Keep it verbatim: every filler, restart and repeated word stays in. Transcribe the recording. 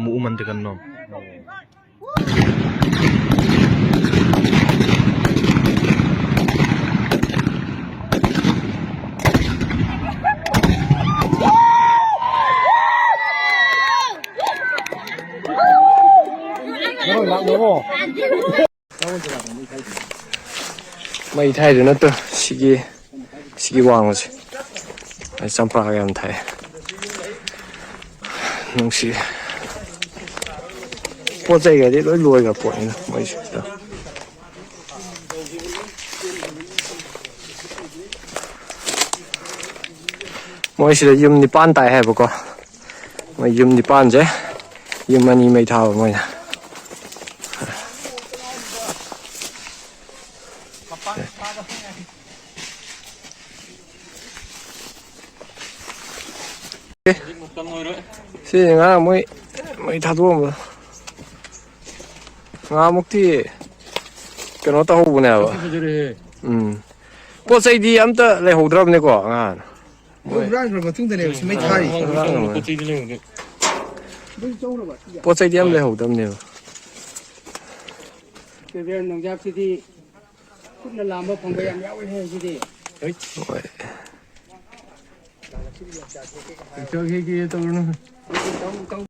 Mu'uman tekan nom. ꯃꯩ ꯊꯥꯏꯗꯨ ꯅꯠꯇ꯭ꯔꯣ? ꯁꯤꯒꯤ, ꯁꯤꯒꯤ ꯋꯥꯡꯃꯁꯦ꯫ ꯑꯩ ꯆꯝꯄ꯭ꯔꯥꯒ ꯌꯥꯝ ꯊꯥꯏ꯫ ꯅꯨꯡꯁꯤ꯫ ꯄꯣꯠ ꯆꯩꯒꯗꯤ ꯂꯣꯏ ꯂꯣꯏꯈ꯭ꯔ ꯄꯣꯠꯅꯤꯅ ꯃꯣꯏꯁꯤꯗ꯫ ꯃꯣꯏ ꯁꯤꯗ ꯌꯨꯝ ꯅꯤꯄꯥꯟ ꯇꯥꯏ ꯍꯥꯏꯕꯀꯣ꯫ ꯃꯣꯏ ꯌꯨꯝ ꯅꯤꯄꯥꯟꯁꯦ, ꯌꯨꯝ ꯑꯅꯤ ꯃꯩ ꯊꯥꯕ ꯃꯣꯏꯅ꯫ ꯑꯦ, ꯁꯤ ꯉꯔꯥꯡ ꯃꯣꯏ ꯃꯩ ꯊꯥꯗꯣꯛꯑꯝꯕ꯫ ꯉꯍꯥꯟꯃꯨꯛꯇꯤ ꯀꯩꯅꯣ ꯇꯧꯍꯧꯕꯅꯦꯕ꯫ ꯎꯝ꯫ ꯄꯣꯠ ꯆꯩꯗꯤ ꯑꯝꯇ ꯂꯩꯍꯧꯗ꯭ꯔꯕꯅꯦꯀꯣ ꯉꯍꯥꯟ꯫ ꯃꯣꯏ ꯍꯨꯔꯥꯟꯈ꯭ꯔ ꯃꯇꯨꯡꯗꯅꯦꯕ ꯁꯤ ꯃꯩ ꯊꯥꯔꯤꯁꯦ꯫ ꯍꯨꯔꯥꯟꯈ꯭ꯔꯕꯅꯦ꯫ ꯄꯣꯠ ꯆꯩꯗꯤ ꯂꯩꯍꯧꯗꯦ꯫ ꯄꯣꯠ ꯆꯩꯗꯤ ꯑꯝ ꯂꯩꯍꯧꯗꯕꯅꯦꯕ꯫ ꯀꯦꯕꯤꯑꯦꯜ ꯅꯣꯡꯖꯥꯛꯁꯤꯗꯤ ꯈꯨꯠꯅ ꯂꯥꯝꯕ ꯐꯪꯕ ꯌꯥꯝ ꯌꯥꯎꯋꯦꯍꯦ ꯁꯤꯗꯤ꯫ ꯍꯣꯏ꯫ ꯇꯧꯔꯨꯅꯨ꯫